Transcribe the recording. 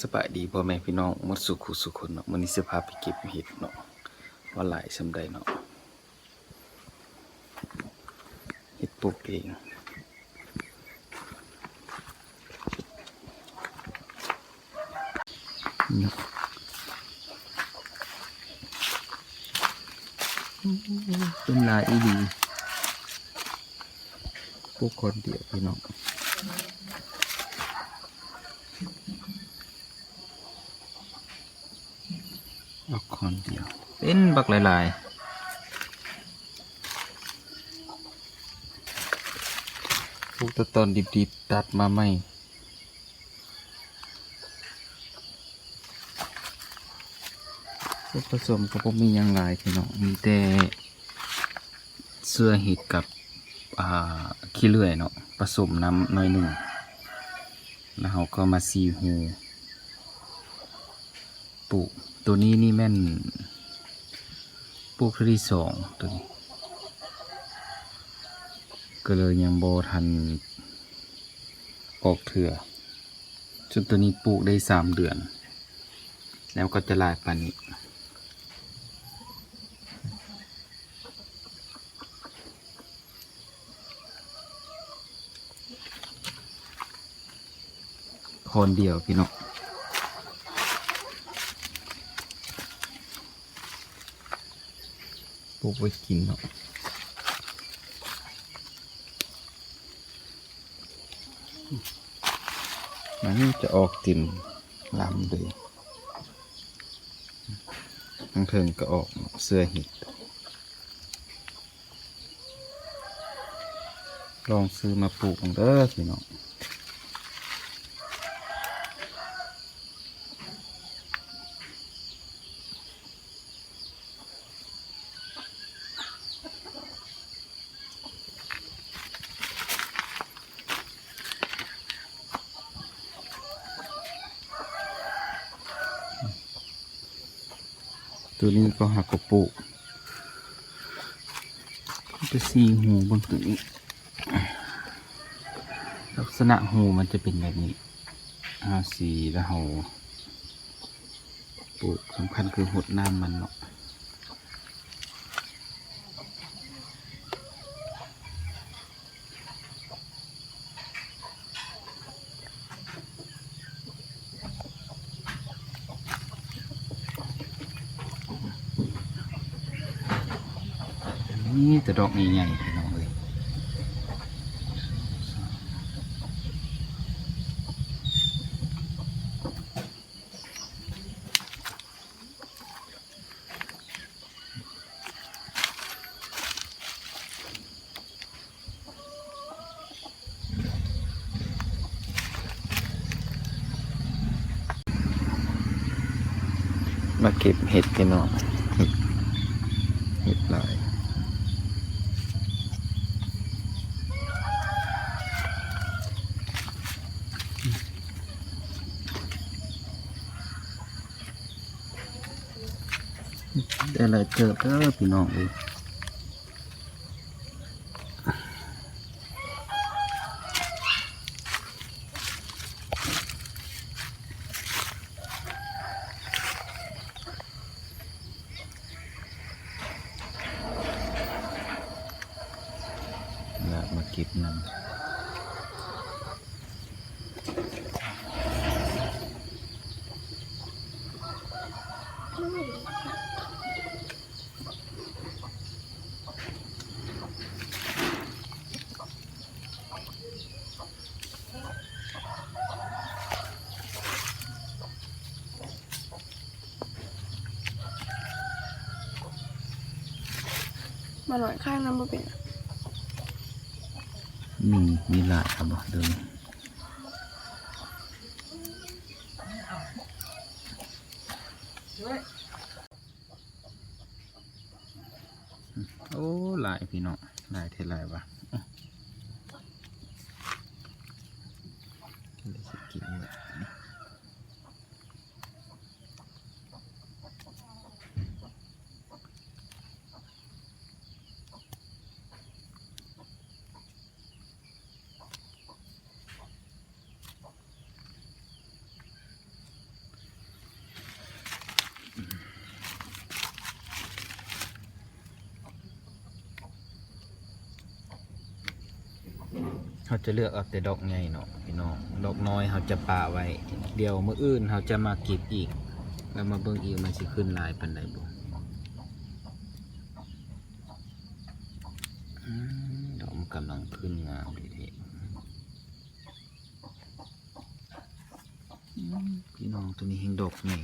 ສະບາຍດີພໍ່ແມ່ພີ່ນ້ອງໝົດສູ່ຄູ່ສູ່ຄົນເນາະ, ມື້ນີ້ຊິພາໄປເກັບເຫັດເນາະ ວ່າຫຼາຍສ່ຳໃດເນາະ. ເຫັດປູກເອງ ເປັນຫຼາຍອີ່ຫຼີ ປູກຄົນດຽວພີ່ນ້ອງ ອອກຄອນດຽວ ເປັນບັກຫຼາຍໆ ປູກແຕ່ຕອນດິບໆ ຕັດມາໃໝ່. ສ່ວນປະສົມກໍບໍ່ມີຫຍັງຫຼາຍພີ່ນ້ອງ ມີແຕ່ເຊື້ອເຫັດກັບ ອ່າ ຂີ້ເລື່ອຍເນາະ ປະສົມນ້ຳໜ້ອຍໜຶ່ງ ແລ້ວເຮົາກໍມາສີ່ຮູ ປູກ. ໂຕນີ້ນີ້ແມ່ນປູກເທື່ອທີສອງ ໂຕນີ້ ກໍເລີຍຍັງບໍ່ທັນອອກເທື່ອ. ສ່ວນໂຕນີ້ປູກໄດ້ສາມເດືອນ ແລ້ວກໍຈະຫຼາຍປານນີ້. ຄອນດຽວພີ່ນ້ອງ ປູກໄວ້ກິນເນາະ. ມັນຈະອອກເຕັມລຳເລີຍ ທາງເທິງກໍອອກເສື້ອເຫັດ. ລອງຊື້ມາປູກເບິ່ງເດີພີ່ນ້ອງ. ໂຕນີ້ກໍຫາກໍປູກ ເປັນສີ່ຮູເບິ່ງໂຕນີ້ ລັກສະນະຮູມັນຈະເປັນແບບນີ້ ເຮົາສີແລ້ວເຮົາປູກ ສຳຄັນຄືຫົດນ້ຳມັນເນາະ. ນີ້ແຕ່ດອກໃຫຍ່ໆ ພີ່ນ້ອງເອີຍ. ມາເກັບເຫັດພີ່ນ້ອງ ເຫັດ ເຫັດຫຼາຍ. ໄດ້ຫຼາຍເຕີບເດີພີ່ນ້ອງເອີຍ. ລາກມາເກັບນຳ. ມາໜ້ອຍຂ້າງນຳບໍ່ເປັນ. ມີ ມີຫຼາຍຄັບບໍ່ ເດີ. ໂອ້ ຫຼາຍພີ່ນ້ອງ ຫຼາຍແທ້ຫຼາຍວ່າ ເລີຍຊິກິນໝົດ. ມ ເຮົາຈະເລືອກເອົາແຕ່ດອກໃຫຍ່ເນາະພີ່ນ້ອງ, ດອກນ້ອຍເຮົາຈະປະໄວ້, ດຽວມື້ອື່ນເຮົາຈະມາເກັບອີກ ແລ້ວມາເບິ່ງອີກວ່າມັນຊິຂຶ້ນຫຼາຍປານໃດບໍ່. ອືມ ດອກມັນກຳລັງຂຶ້ນງາມດີເດ. ອືມ ພີ່ນ້ອງ ໂຕນີ້ແຮ່ງດອກໃຫຍ່.